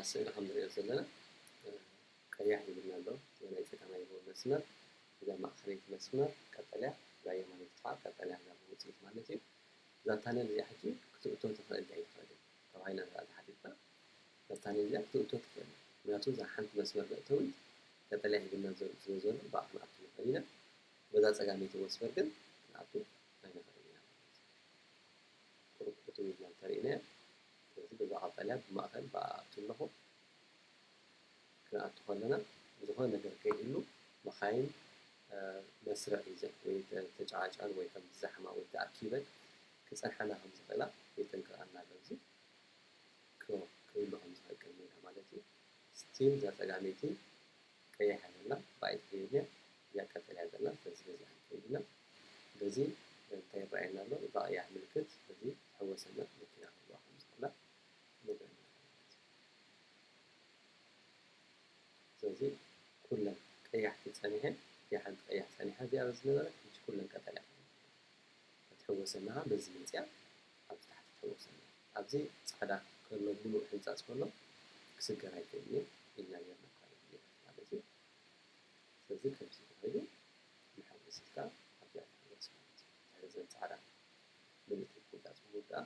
ስእሊ ከም ንሪኦ ዘለና ቀያሕ ሂብና ኣሎ። ናይ ጸጋማይ መስመር፣ እዛ ማእኸለይቲ መስመር ቀጠልያ፣ እዛ የማነይቲ ከዓ ቀጠልያ ናብ ውፅኢት ማለት እዩ። እዛ ታነል እዚኣ ሕጂ ክትእቶ ትኽእል ዶ ኣይትኽእልን ተባሂልና እንተ ተሓቲትና፣ እዛ ታነል እዚኣ ክትእቶ ትኽእል እያ። ምክንያቱ እዛ ሓንቲ መስመር መእተዊት ቀጠልያ ሂብና ዘሎ ስለ ዘሎ ብኣ ክንኣቱ ንኽእል ኢና። በዛ ጸጋመይቲ መስመር ግን ክንኣቱ ኣይንኽእልን ኢና ማለት እዩ። ቁሩብ እትው ኢልና እንተርኢናዮ፣ ስለዚ በዛ ቀጠልያ ብማእኸል ብኣ ኣቱ ኣለኹ። ክንኣቱ ከለና ዝኾነ ነገር ከይህሉ መኻይን መስርዕ ሒዘን ወይ ተጫዓጫን ወይ ከም ዛሕማ ወይ ተኣኪበን ክፀንሓና ከም ዝኽእላ የጠንቅቐና ኣሎ። እዚ ክህሉ ከም ዝኽእል ቅድሜና ማለት እዩ። ስቲል እዛ ፀጋመይቲ ቀያሕ ዘላ ብኣይ ትኸይድ እያ፣ እዚኣ ቀጠልያ ዘላ፣ ስለዚ በዚኣ ክንከይድ ኢና። በዚ እንታይ ይረኣየና ኣሎ? እዛ ቀያሕ ምልክት በዚ ትሕወሰና መኪና ክህልዋ ከም ዝኽእላ ይነግረና ኣሎ ማለት እዩ። ስለዚ ኩለን ቀያሕቲ ጸኒሐን፣ እቲኣ ሓንቲ ቀያሕ ጸኒሓ እዚኣ ዝነበረት ሕጂ ኩለን ቀጠልያ ኮይነን ኣለዋ። እትሕወሰና በዚ መጽያ ኣብዚ ታሕቲ ትሕወሰና። ኣብዚ ጻዕዳ ከሎ ምሉእ ሕንጻጽ ከሎ ክስገር ኣይክእልን እዩ ኢልና ነርና ካልእ ምልክት ማለት እዩ። ስለዚ ከምዚ ተባሂሉ መሐወሲ ኢልካ ኣብዚኣ ትሕወስ ማለት እዩ። ድሕሪ እዘን ጻዕዳ ምልክት ሕንጻጽ ምውዳእ